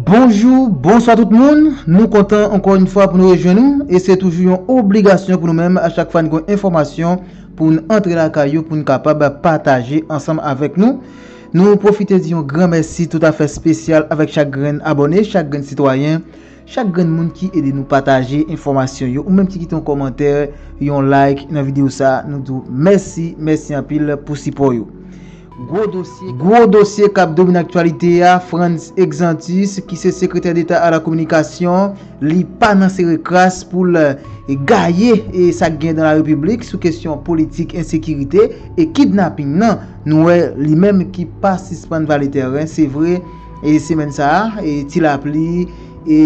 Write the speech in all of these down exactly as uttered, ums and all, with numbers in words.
Bonjou, bonswa tout moun. Nou kontan ankò yon fwa pou nou rejwenn nou e se toujou yon obligasyon pou nou menm a chak fwa n gen yon enfòmasyon pou n antre lakay ou pou n kapab pataje ansanm avèk nou. Nou pwofite di yon gran mèsi toutafè espesyal avèk chak grenn abòne, chak grenn sitwayen, chak grenn moun ki ede nou pataje enfòmasyon yo, ou menm ki kite yon kòmantè, yon like nan videyo sa, nou di w mèsi, mèsi anpil pou sipò yo. Gwo dosye k ap domine aktyalite a, Frantz Exantus, ki se sekretè deta a la kominikasyon, li pa nan sere kras pou l gaye e sa k gen dan la repiblik sou kesyon politik ensekirite e kidnaping nan. Nou wè li menm ki pa sispann vale tèren, se vre, e semèn sa a, e Ti Lapli e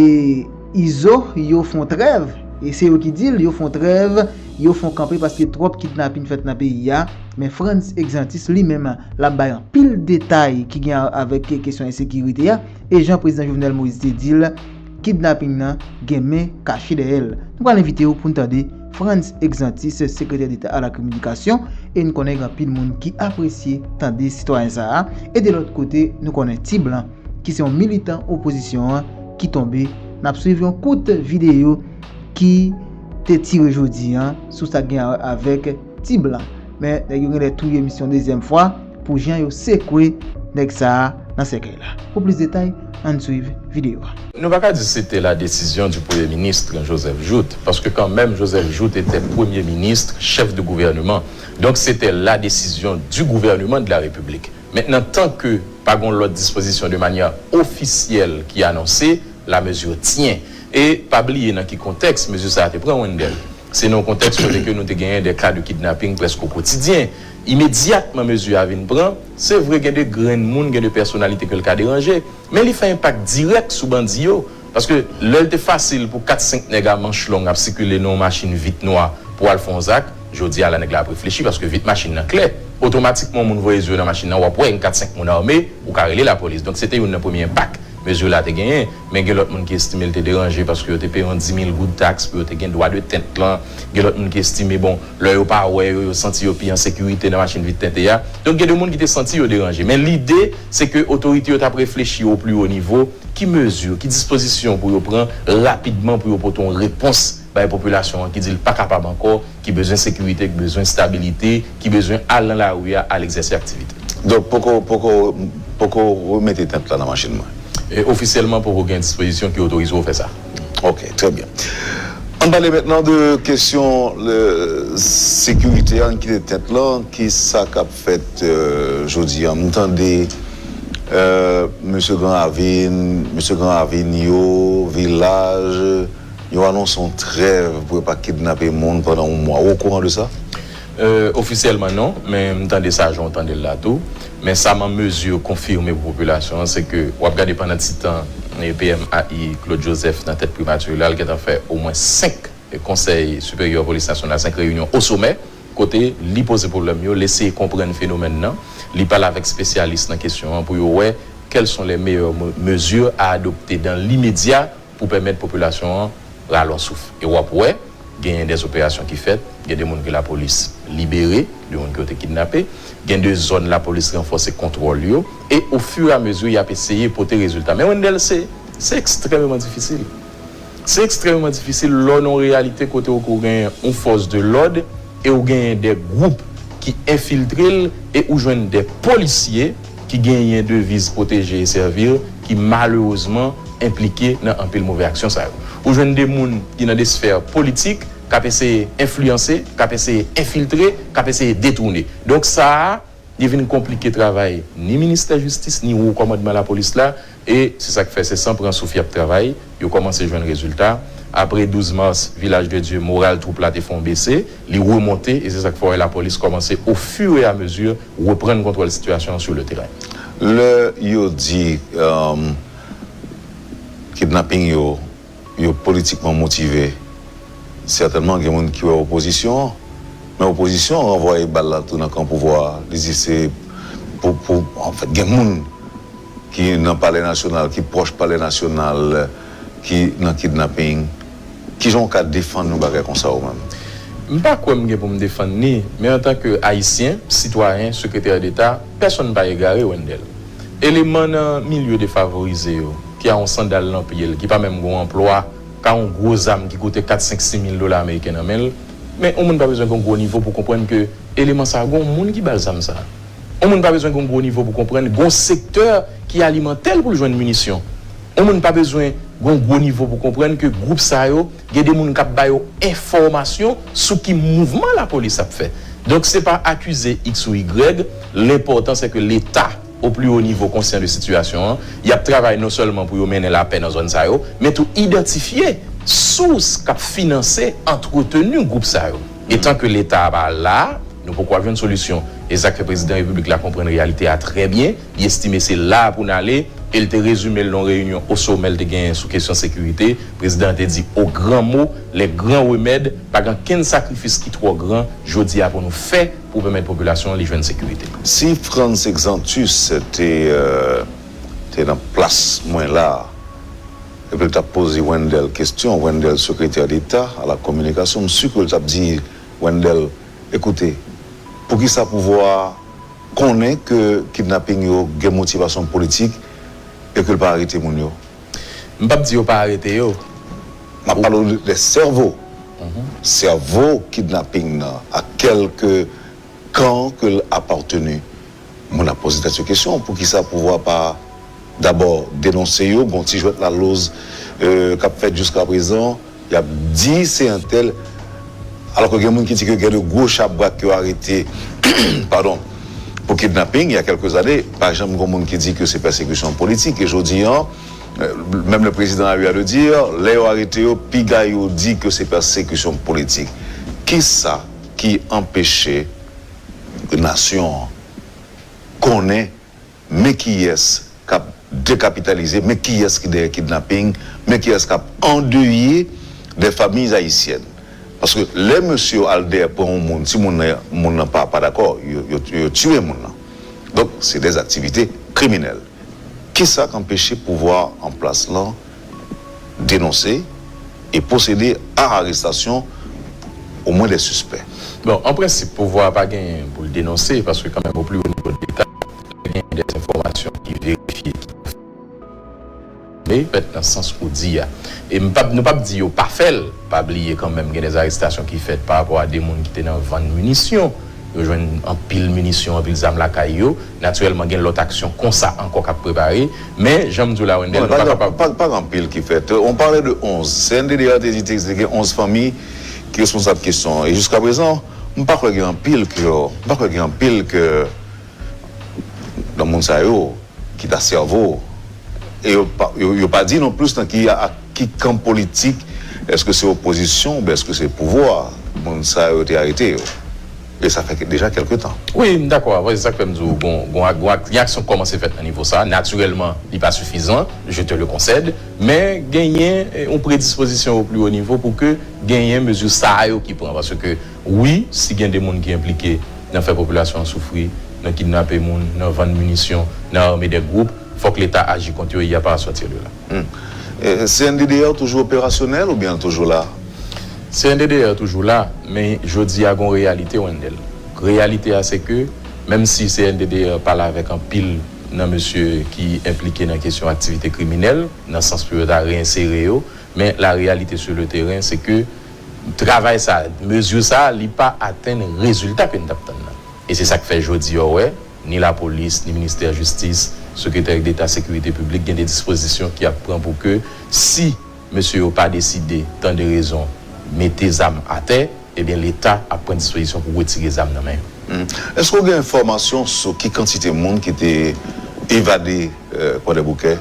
Izo, yo fon trèv, e se yo ki di l, yo fon trèv, yo fon kanpe paske twòp kidnaping fèt nan peyi a. Men Frantz Exantus li menm, l ap bay anpil detay ki gen avèk kesyon ensekirite a. E jan prezidan Jovenel Moïse te di l, kidnaping nan gen men kache dèyè l. Nou pral envite w pou n tande Frantz Exantus, sekretè deta a la kominikasyon, e n konnen gen anpil moun ki apresye tande sitwayen sa a. E de lòt kote, nou konnen Ti Blan, ki se yon militan opozisyon an, ki tonbe. N ap swiv yon kout videyo ki te tire jodi a sou sa k gen avèk Ti Blan. Men nèg yo genlè touye misyon dezyèm fwa pou jan yo sekwe nèg sa a nan sèkèy la. Pou plis detay, ann swiv videyo a. Nou pa ka di se te la décision du Premier ministre Joseph Jouthe, paske kanmenm Joseph Jouthe était Premier ministre, chef de gouvernement. Donc c'était la décision du gouvernement de la République. Maintenant, tant que pa gon lòt dispozisyon de manière officielle ki anonse, la mesure tient. E pa bliye nan ki kontèks mezi sa a te pran, Wendell. Se nan yon kontèks kote ke nou te genyen de ka de kidnaping prèske o kotidyen. Imedyatman mezi a vin pran, se vre gen de grenn moun, gen de pèsonalite ke l ka deranje, men li fè enpak dirèk sou bandi yo. Paske lè l te fasil pou kat senk nèg a manch long ap sikile nan yon machin vit nwa pou al fè yon zak, jodi a la nèg la ap reflechi paske vit machin nan klè. Otomatikman, moun voye zye yo nan machin nan, w ap wè yon kat senk moun ame, ou ka rele lapolis. Donk, se te youn nan premye enpak mezi la te genyen. Men gen lòt moun ki estime l te deranje paske yo te peye yon di mil goud taks pou yo te gen dwa de tente lan. Gen lòt moun ki estime, bon, lè yo pa wè yo, yo santi yo pi an sekirite nan machin vit tente a. Donk, gen de moun ki te santi yo deranje. Men lide, se ke otorite yo t ap reflechi o pli wo nivo, ki mezi, ki dispozisyon pou yo pran rapidman pou yo pote yon repons bay popilasyon an ki di l pa kapab ankò, ki bezwen sekirite, ki bezwen estabilite, ki bezwen al nan lari a, al egzèse aktivite. Donk, poko, poko, poko remete tent la nan machin mwen? E ofisyèlman, poko gen dispozisyon ki otorize w fè sa. Ok, très bien. Ann pale mentnan de kesyon le, sekirite a, ann kite tent lan, ki sa k ap fèt, euh, jodi a? M tande, euh, mesye Gran Ravin, mesye Gran Ravin yo, Vilaj, yo anonse yon trèv pou yo pa kidnape moun pandan yon mwa. Ou okouran de sa? Euh, ofisyèlman non, men m tande sa jan w tande l la tou. Men sa m an mezi konfime pou popilasyon an, se ke w ap gade pandan ti tan, eh, P M A I Claude Joseph nan tèt primati la, l gentan fè omwen senk, eh, konsèy siperyè polis nasyonal, senk reyinyon o somè, kote li poze pwoblèm yo, l eseye konprann fenomèn nan, li pale avèk espesyalis nan kesyon an pou yo wè quelles sont les meilleures me-, mesures à adopter dans l'immédiat pou pèmèt popilasyon an rale yon souf. E w ap wè, genyen de operasyon ki fèt, gen de moun ke lapolis libere, de moun ke yo te kidnape, gen de zòn lapolis ranfòse kontwòl yo, e ofiramezi y ap eseye pote rezilta. Men Wendell, se, se ekstrèmeman difisil. Se ekstrèmeman difisil lè w nan yon reyalite kote w genyen yon fòs de lòd e w genyen de gwoup ki enfiltre l e ou jwenn de polisye ki genyen deviz pwoteje e sèvi ki malerezman enplike nan anpil move aksyon sa yo. Ou jwenn de moun ki nan de sfè politik k ap eseye enfliyanse, k ap eseye enfiltre, k ap eseye detounen. Donk sa a, li vin konplike travay ni ministè jistis, ni wo kòmandman lapolis la, e se sa k fè se san pran souf y ap travay, yo kòmanse jwenn rezilta. Apre douz mas, Vilaj de Dye, moral twoup la te fè yon bese, li remonte, e se sa k fè w wè lapolis kòmanse, au fur et à mesure, reprann kontwòl sitiyasyon an sur le terrain. Lè yo di, um, kidnaping yo, yo politikman motive, sètènman gen moun ki wè opozisyon an, men opozisyon an ranvwaye bal la tou nan kan pouvwa a. Li di se pou, pou, anfèt, gen moun ki nan Palè Nasyonal, ki pwòch Palè Nasyonal, ki nan kidnaping. Kijan w ka defann yon bagay konsa ou menm? M pa kwè m gen pou m defann li, men antanke Ayisyen, sitwayen, sekretè deta, pèsonn pa egare, Wendell. Eleman nan milye defavorize yo, ki a yon sandal nan pye l, ki pa menm gen yon anplwa, ka yon gwo zam ki koute kat, senk, sis mil dola ameriken nan men l. Men, yon moun pa bezwen gen yon gwo nivo pou konprann ke eleman sa a, gen yon moun ki ba l zam sa a. Yon moun pa bezwen gen yon gwo nivo pou konprann gen yon sektè ki alimante l pou l jwenn minisyon. Yon moun pa bezwen gen yon gwo nivo pou konprann ke gwoup sa yo, gen de moun k ap ba yo enfòmasyon sou ki mouvman lapolis ap fè. Donk, se pa akize X ou Y, lenpòtan se ke Leta o pli wo nivo konsyan de sitiyasyon an, y ap travay non sèlman pou yo mennen lapè nan zòn sa yo, men tou idantifye sous k ap finanse, antreteni gwoup sa yo. Etan ke Leta a pa la, nou poko ap jwenn solisyon. E sa k fè Prezidan Repiblik la konprann reyalite a trè byen, li estime se la a pou n ale, e l te rezime l nan yon reyinyon o somè l te genyen sou kesyon sekirite. Prezidan an te di, au grand mot, les grands remèdes, pa gen kenn sakrifis ki twò gran jodi a pou nou fè pou pèmèt popilasyon an li jwenn sekirite. Si Frantz Exantus te, euh, te nan plas mwen la, epi l t ap poze Wendell kesyon, Wendell, sekretè deta a la kominikasyon, m si ke l t ap di, Wendell, ekoute, poukisa pouvwa a konnen ke kidnaping yo gen motivasyon politik e ke l pa arete moun yo? M p ap di yo pa arete yo. M ap pale w de sèvo. Sèvo kidnaping nan, a kèlke kan ke l apateni. Moun ap poze tèt yo kesyon, poukisa pouvwa pa dabò denonse yo, gen yon ti jwèt laloz, euh, k ap fèt jiskaprezan, y ap di se entèl, alò ke gen moun ki di ke gen de gwo chabrak yo arete, padon, pou kidnaping, il y a quelques années, pa janm gen moun ki di ke se pèsekisyon politik. E jodi an, euh, menm le président a eu à le dire, lè yo arete yo, piga yo di ke se pèsekisyon politik. Kisa ki anpeche nasyon an konnen men kiyès k ap dekapitalize, men kiyès ki dèyè kidnaping, men kiyès k ap andeye dè famiy ayisyèn. Paske lè mesye yo al dèyè pran yon moun, si moun nan, moun nan pa, pa dakò, yo, yo, yo tiye moun nan. Donk, se dè aktivite kriminèl. Kisa k anpeche pouvwa an plas lan denonse e pwosede a arestasyon omwen dè sispè? Bon, an prensip, pouvwa a pa genyen pou l denonse, paske kanmenm, o pli wo nivo de Leta, genyen dè enfòmasyon ki verifye, ki konfime, fèt nan sans ou di a. E m p ap, nou p ap di yo pa fè l, pa bliye kanmenm, gen dè arestasyon ki fèt pa rapò a de moun ki te nan vann minisyon. Yo jwenn anpil minisyon, anpil zam lakay yo. Natirèlman, gen lòt aksyon konsa ankò k ap prepare. Men, jan m di w la, Wendell, nou pa kapab. Pa, pa gen anpil ki fèt. On parlait de onze. C N D D A te di te, te gen onz fanmi ki responsab kesyon an. E jiskaprezan, m pa kwè gen anpil ke, m pa kwè gen anpil ke nan moun sa yo ki ta sèvo. E yo pa, yo, yo pa di non plis nan ki, a, ki kan politik, èske se opozisyon oubyen èske se pouvwa, moun sa yo te arete yo. E sa fè ke deja kèlke tan. Wi, m dakò avè w, se sa k fè m di w, gon, gon, gon ak-, gen aksyon k kòmanse fèt nan nivo sa. Natirèlman, li pa sifizan, je te le concède, men genyen, eh, yon predispozisyon o pli wo nivo pou ke genyen mezi sa yo ki pran. Paske, wi, si gen de moun ki enplike nan fè popilasyon an soufri, nan kidnape moun, nan vann minisyon, nan ame dè gwoup, fòk Leta aji kont yo, e y a pa à sortir de là. Hmm. Eh, C N D D R toujou operasyonèl oubyen l toujou la? C N D D R toujou la, men jodi a gon reyalite, Wendell. Reyalite a se ke, menm si C N D D R pale avèk anpil nan mesye ki enplike nan kesyon aktivite kriminèl, nan sans pou yo ta reyensere yo, men la réalité sur le terrain, se ke travay sa, mezi sa, li pa atenn rezilta ke n t ap tann nan. E se sa k fè jodi a, w wè, ni lapolis, ni ministè jistis, sekretè deta sekirite piblik, gen de dispozisyon ki ap pran pou ke si mesye yo pa deside, tande rezon, mete zam atè, ebyen, Leta ap pran dispozisyon pou retire zam nan men yo. Hmm. Èske w gen enfòmasyon sou ki kantite moun ki te evade, euh, Kwadèboukè?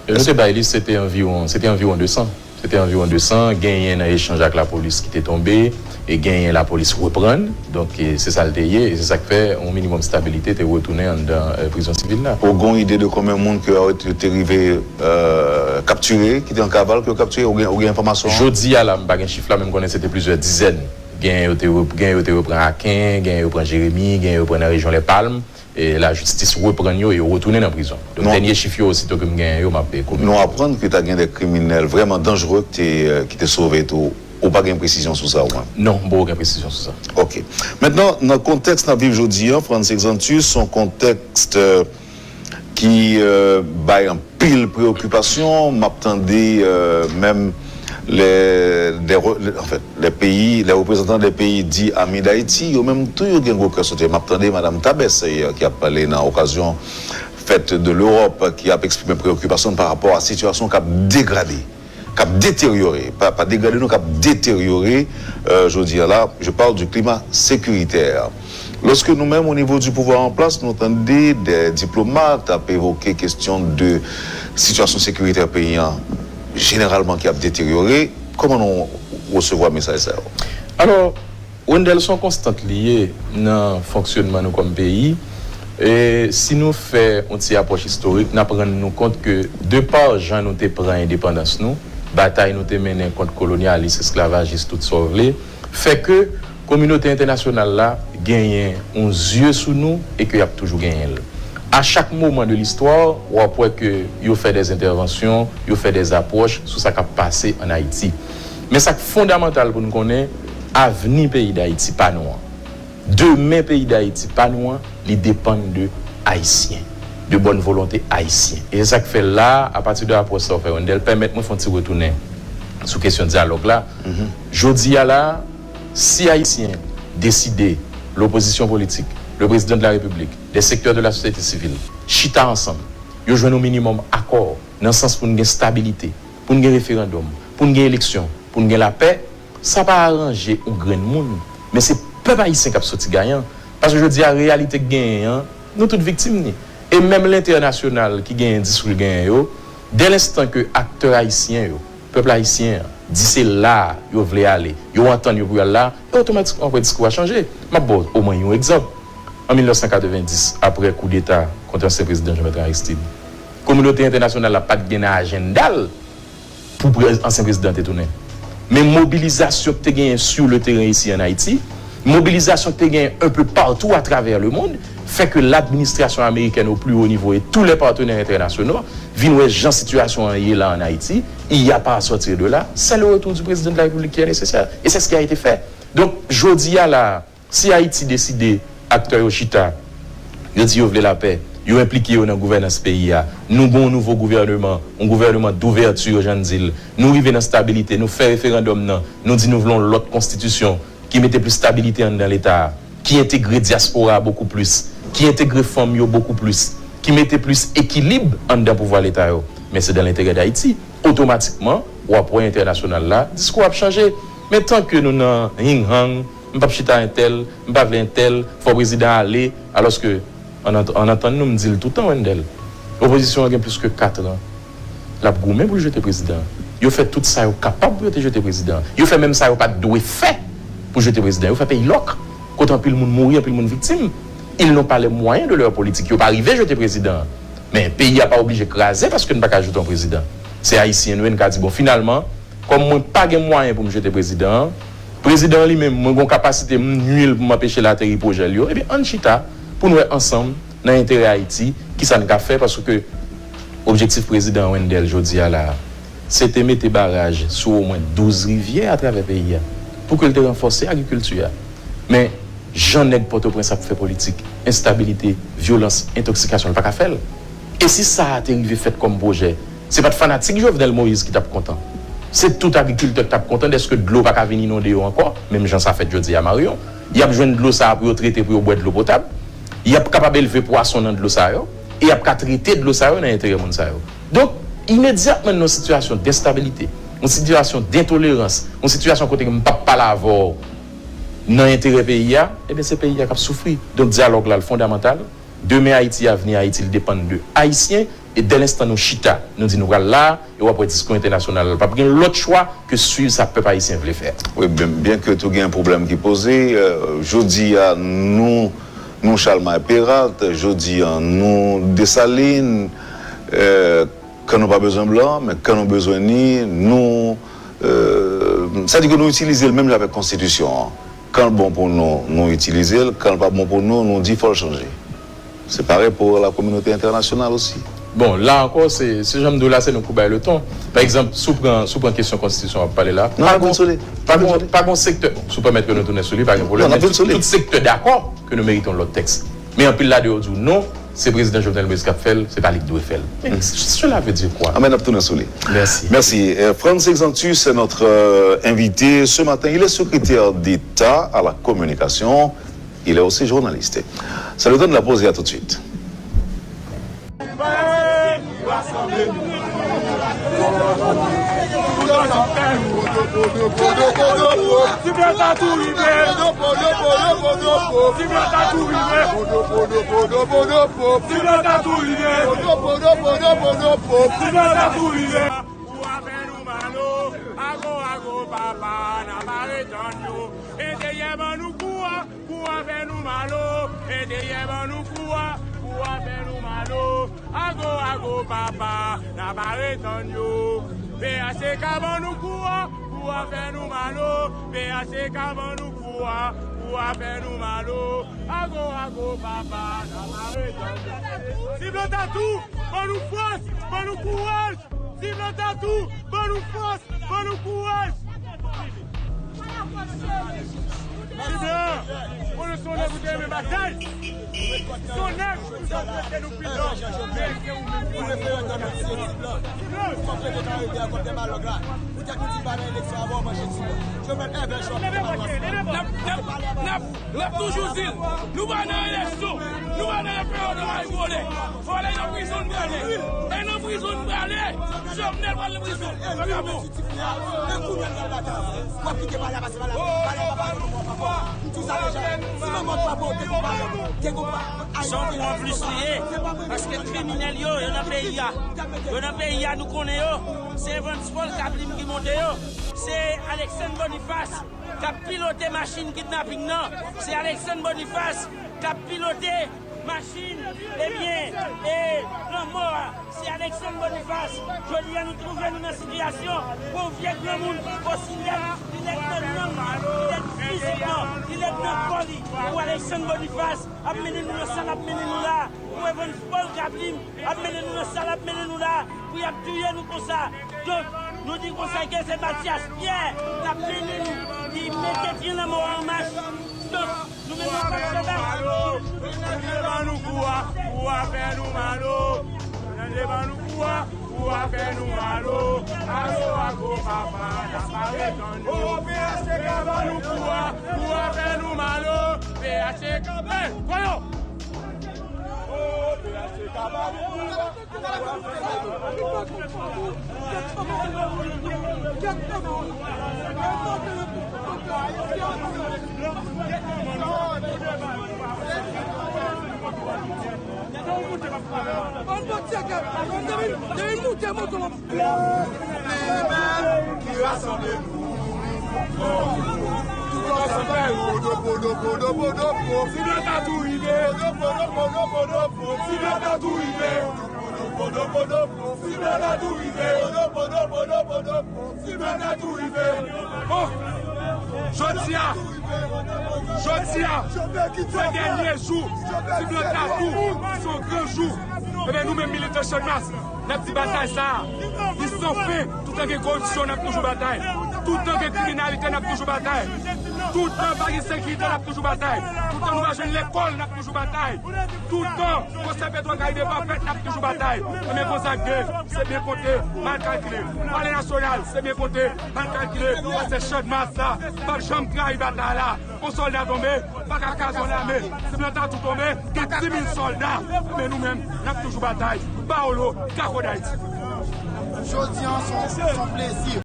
Mesye Baylis, se te anviwon, se te anviwon de san. Se te anviwon de san. Genyen nan echanj ak lapolis ki te tonbe, e genyen lapolis reprann. Donk, e, se sa l te ye, e se sa k fè yon minimòm stabilite te retounen anndan, e, prizon sivil la. Ou gen yon ide de konbyen moun ke yo te rive, e, kaptire, ki te an kaval ke yo kaptire? Ou gen, ou gen enfòmasyon an? Jodi a la, m pa gen chif la, men m konnen se te plizyè dizèn. Genyen yo te rep-, genyen yo te reprann Aken, genyen yo pran Jeremi, genyen yo pran nan rejyon Lèpalm. E lajistis reprann yo, yo retounen nan prizon. Donk, dènye chif yo, osito ke m genyen yo, m ap, e, kominike. Nou aprann ke ta gen de kriminèl vrèman danjere ki te, e, ki te sove tou. Ou pa gen presizyon sou sa, ou menm? Non, m poko gen presizyon sou sa. Ok. Mentnan, nan kontèks n ap viv jodi a, Frantz Exantus, se yon kontèks, e, ki euh, bay anpil preokipasyon. M ap tande euh, menm les, les, re- les- en fait, les pays, les représentants des pays dits amis d'Haïti, yo menm tou yo gen gwo kè sote. M ap tande Madanm Tabès ayè ki ap pale nan okazyon fèt de l'Europe, ki ap eksprime preokipasyon pa rapò a sitiyasyon k ap degrade, k ap deteryore, pa, pa degrade non, k ap deteryore euh, jodi a la. Je parle du climat sécuritaire. Lòske nou menm, o nivo di pouvwa an plas, nou tande de diplomat ap evoke kesyon de sitiyasyon sekiritè peyi an jeneralman ki ap deteryore, kòman nou resevwa mesaj sa yo? Alò, Wendel, se yon konstant li ye nan fonksyonman nou kòm peyi. E si nou fè yon ti apwòch istorik, n ap rann nou kont ke de pa jan nou te pran endepandans nou, batay nou te mennen kont kolonyalis, esklavajis, tout sa w vle, fè ke kominote entènasyonal la genyen yon zye sou nou e ke y ap toujou genyen l. A chak moman de listwa, w ap wè ke yo fè dè entèvansyon, yo fè dè apwòch sou sa k ap pase ann Ayiti. Men sa k fondamantal pou n konnen, avni peyi Dayiti pa nou an. Demen peyi Dayiti pa nou an, li depann de Ayisyen, de bòn volonte Ayisyen. E se sa k fè la, apati de apwòch sa w fè, Wendel, pèmèt mwen fè yon ti retounen sou kesyon dyalòg la. Jodi a la, si Ayisyen deside, lopozisyon politik, le président de la République, des secteurs de la société civile, chita ansanm, yo jwenn yon minimòm akò nan sans pou n gen stabilite, pou n gen referandòm, pou n gen eleksyon, pou n gen lapè, sa pa aranje yon grenn moun, men se pèp ayisyen k ap soti gayan. Paske jodi a, reyalite k genyen an, nou tout viktim ni. E menm lentènasyonal ki genyen diskou l genyen yo, dè lenstan ke aktè ayisyen yo, pèp ayisyen an, di se la a yo vle ale, yo antann yo pou y al la, e otomatikman w ap wè diskou a chanje. M ap ba w omwen yon egzanp. An mil nèf san katrevenndis, apre koudeta kont ansyen prezidan Jean Bertrand Aristide, kominote entènasyonal la pa t gen nan ajanda l pou pre- ansyen prezidan te tounen. Men mobilizasyon ki te genyen sur le terrain isi an Ayiti, mobilizasyon ki te genyen un peu partout à travers le monde, fè ke ladministrasyon amerikèn au plus haut niveau et tous les partenaires internationaux vin wè jan sitiyasyon an ye la an Ayiti, il y a pas à sortir de là, c'est le retour du président de la République qui est nécessaire. Et c'est ce qui a été fait. Donk, jodi a la, si Ayiti deside, aktè yo chita, yo di yo vle lapè, yo enplike yo nan gouvènans peyi a, nou gen yon nouvo gouvèneman, yon gouvèneman douvèti, jan n di l, nou rive nan stabilite, nou fè referandòm nan, nou di nou vle yon lòt konstitisyon ki mete plis stabilite anndan Leta a, ki entegre dyaspora a bokou plis, ki entegre fanm yo bokou plis, ki mete plis ekilib anndan pouvwa Leta yo. Men se dan lenterè Dayiti. Otomatikman, w ap wè entènasyonal la, diskou ap chanje. Men tanke nou nan hing-hang, m p ap chita entèl, m pa vle entèl, fò prezidan ale, alòske, ann antann nou, m di l toutan, Wendel, opozisyon an gen plis ke kat an l ap goumen pou l jete prezidan an. Yo fè tout sa yo kapab pou yo te jete prezidan an. Yo fè menm sa yo pa t dwe fè pou jete prezidan an. Yo fè peyi lòk, kote anpil moun mouri, anpil moun viktim. Ils n'ont pas les moyens de leur politique. Yo pa rive jete prezidan an. Men peyi a pa oblije kraze paske n pa ka jete yon prezidan. Se Ayisyen nou ye, n ka di, bon, finalman, kòm mwen pa gen mwayen pou m jete prezidan an, prezidan an li menm, mwen gen yon kapasite m nui l pou m anpeche l ateri pwojè l yo, ebyen, ann chita pou n wè ansanm, nan enterè Ayiti, kisa n ka fè, paske objektif prezidan Wendel jodi a la a, se te mete baraj sou omwen douz rivyè atravè peyi a, pou ke l te ranfòse agrikilti a. Men, jan nèg Pòtoprens ap fè politik, enstabilite, vyolans, entoksikasyon, l pa ka fè l. E si sa a te rive fèt kòm pwojè, se pa t fanatik Jovenel Moïse ki t ap kontan. Se tout agrikiltè ki t ap kontan dèske dlo pa ka vin inonde yo ankò, menm jan sa fèt jodi a Marion. Y ap jwenn dlo sa a pou yo trete, pou yo bwè dlo potab. Y ap kapab elve pwason nan dlo sa yo, e y ap ka trete dlo sa yo nan enterè moun sa yo. Donk, imedyatman nan yon sitiyasyon d enstabilite, yon sitiyasyon d entolerans, yon sitiyasyon kote m p ap pale avè w nan enterè peyi a, ebyen, se peyi a k ap soufri. Donk, dyalòg la, l fondamantal. Demen Ayiti, avni Ayiti, li depann de Ayisyen. E dè lenstan nou chita, nou di nou pral la, e w ap wè diskou entènasyonal la. P ap gen lòt chwa ke swiv sa pèp ayisyen vle fè. Wi, byen, byen ke tou gen pwoblèm ki poze, euh, jodi a, nou, nou Chalmay Perat, jodi a, nou Desalin, euh, kan nou pa bezwen blan, men kan nou bezwen ni, nou, euh, sa di ke nou itilize l menm jan avèk konstitisyon an. Kan l bon pou nou, nou itilize l, kan l pa bon pou nou, nou di fò l chanje. Se parèy pou la kominote entènasyonal osi. Bon, la ankò, se, se jan m di w la, se nou k pou bay leton. Pa egzanp, si w pran, si w pran kesyon konstitisyon w ap pale la, pa gon, pa gon, pa gon sektè, si w pèmèt ke nou tounen sou li, pa gen pwoblèm, men tout, tout sektè dakò ke nou merite yon lòt tèks. Men anpil ladan yo di w non, Se prezidan Jovenel Moïse k ap fè l, se pa li k dwe fè l. Men cela veut dire quoi? Amen, n ap tounen sou li. Merci. Merci. Euh, Frantz Exantus est notre euh, invité ce matin. Il est secrétaire d'État à la communication. Il est aussi journaliste. Sa nou tann la poze a tout de suite. Ti Blan ta tou rive. Ti Blan ta tou rive. Ti Blan ta tou rive. Ti Blan ta tou rive. Pou afè nou malo, ago, ago, papa, n ap aretan yo. E dèyè ban nou kou a, pou afè nou malo. E dèyè ban nou kou a, pou afè nou malo. Ago, ago, papa, n ap aretan yo. P H T K ban nou kou a, pou afè nou malo. P H T K ban nou kou a, pou afè nou malo. Ago, ago, papa, n ap aretan yo. Ti Blan ta tou, ban nou fòs, ban nou kouraj. Ti Blan ta tou, ban nou fòs, ban nou kouraj. Ti Blan, konnen se yon nèg ou te renmen batay. Se yon nèg ou te trete nou pidan. Men se ou menm ki pa trete nou pidan. Ti Blan. N ap, n ap, n ap toujou di l, nou pa nan eleksyon, nou pa nan yon peryòd anmay vòlè. Vòlè nan prizon n prale. E nan prizon n prale. Jovenel pral nan prizon. Bagabon. Sa w pran plis li ye, paske kriminèl yo, yo nan peyi a. Yo nan peyi a, nou konnen yo. Se Evans Paul Kablim ki monte yo. Se Alexandre Boniface k ap pilote machin kidnaping nan. Se Alexandre Boniface k ap pilote machin, ebyen, e lanmò a. Se Alexandre Boniface. Jodi a, nou twouve nou nan sitiyasyon pou yon vye granmoun, osi lèd, li lèd nan nanm, li lèd fizikman, li lèd nan kò li. Pou Alexandre Boniface ap mennen nou nan sa l ap mennen nou la. Pou Evans Paul Kablim ap mennen nou nan sa l ap mennen nou la. Pou y ap touye nou konsa. Donk, nou di konsa ke se Mathias Pierre k ap mennen nou, ki mete pye lanmò a an mach. Donk, nou menm nou ap fè sa. Ban nou kou a, pou afè nou malo. Ban nou kou a, pou afè nou malo. Alo, ago, papa, n ap aretan yo. P H T K ban nou kou a, pou afè nou malo. P H T K, hey, voyons! P H T K ban nou kou a. Ki rasanble nou. Tout ansanm fè yo. Podo, podo, podo, podo, podo. Ti Blan ta tou rive. Podo, podo, podo, podo, podo. Ti Blan ta tou rive. Podo, podo, podo, podo. Ti Blan ta tou rive. Podo, podo, podo, podo, podo. Ti Blan ta tou rive. Bon, jodi a, jodi a, se dènye jou Ti Blan ta tou, se yon gran jou. Ebyen, nou menm militan Channmas, n ap di batay sa a, li san fen. Toutan gen koripsyon, n ap toujou batay. Toutan gen kriminalite, n ap toujou batay. Toutan pa gen sekirite, n ap toujou batay. Toutan nou pa jwenn lekòl, n ap toujou batay. Toutan Konsèy Petwokaribe pa fèt, n ap toujou batay. Ebyen, konsa k ye, se byen konte, mal kalkile. Palè Nasyonal, se byen konte, mal kalkile. Paske Channmas la p ap janm trayi batay la. Yon sòlda tonbe, pa ka kraze yon lame. Ti Blan ta tou tonbe, gen dis mil sòlda. Men nou menm, n ap toujou batay. Paolo, Kako Dayiti. Jodi a, se yon, se yon plezi.